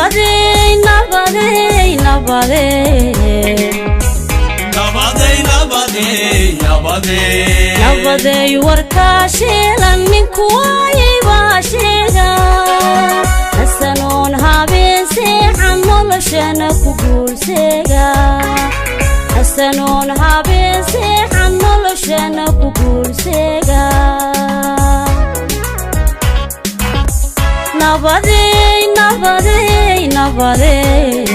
Nabadey, nabadey, nabadey. Nabadey, nabadey, nabadey. Nabadey, warkaa shiilan ninku waayay baa sheega. Hasanoon habeen seexan, noloshana ku guulseega. Hasanoon habeen seexan, noloshana ku guulseega. Nabadey, nabadey, nabadey.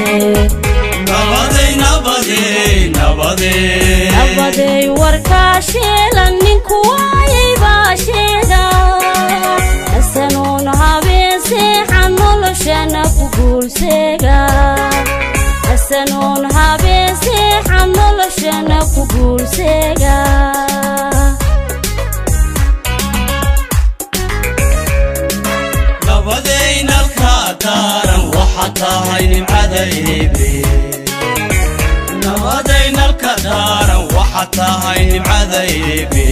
Nabadey, nabadey, nabadey. Nabadey, warkaa shiilan ninku waayay baa sheega. Hasanoon habeen seexan, noloshana ku guulseega. Hasanoon habeen seexan, noloshana ku guulseega. Nabadey, nalka daaran waxa tahay nimcada Eebe. Nabaday, nalka daaran waxa tahay nimcada Eebe.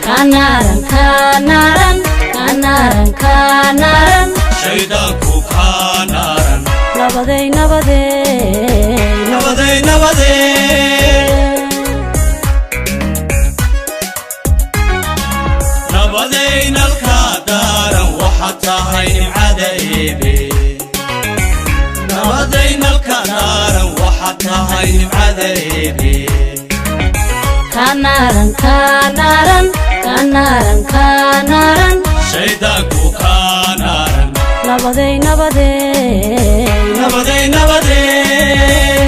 Kanaaran, kanaaran, kanaaran, kanaaran. Shaydaanku kaanaaran. Nabaday, nabadey. Nabaday, nabadey. Nabaday, nalka daaran waxa tahay nimcada Eebe. Nabaday, nalka daaran waxa tahay nimcada Eebe. Kanaaran, kanaaran, kanaaran, kanaaran. Shaydaanku kaanaaran. Nabaday, nabadey. Nabaday, nabadey.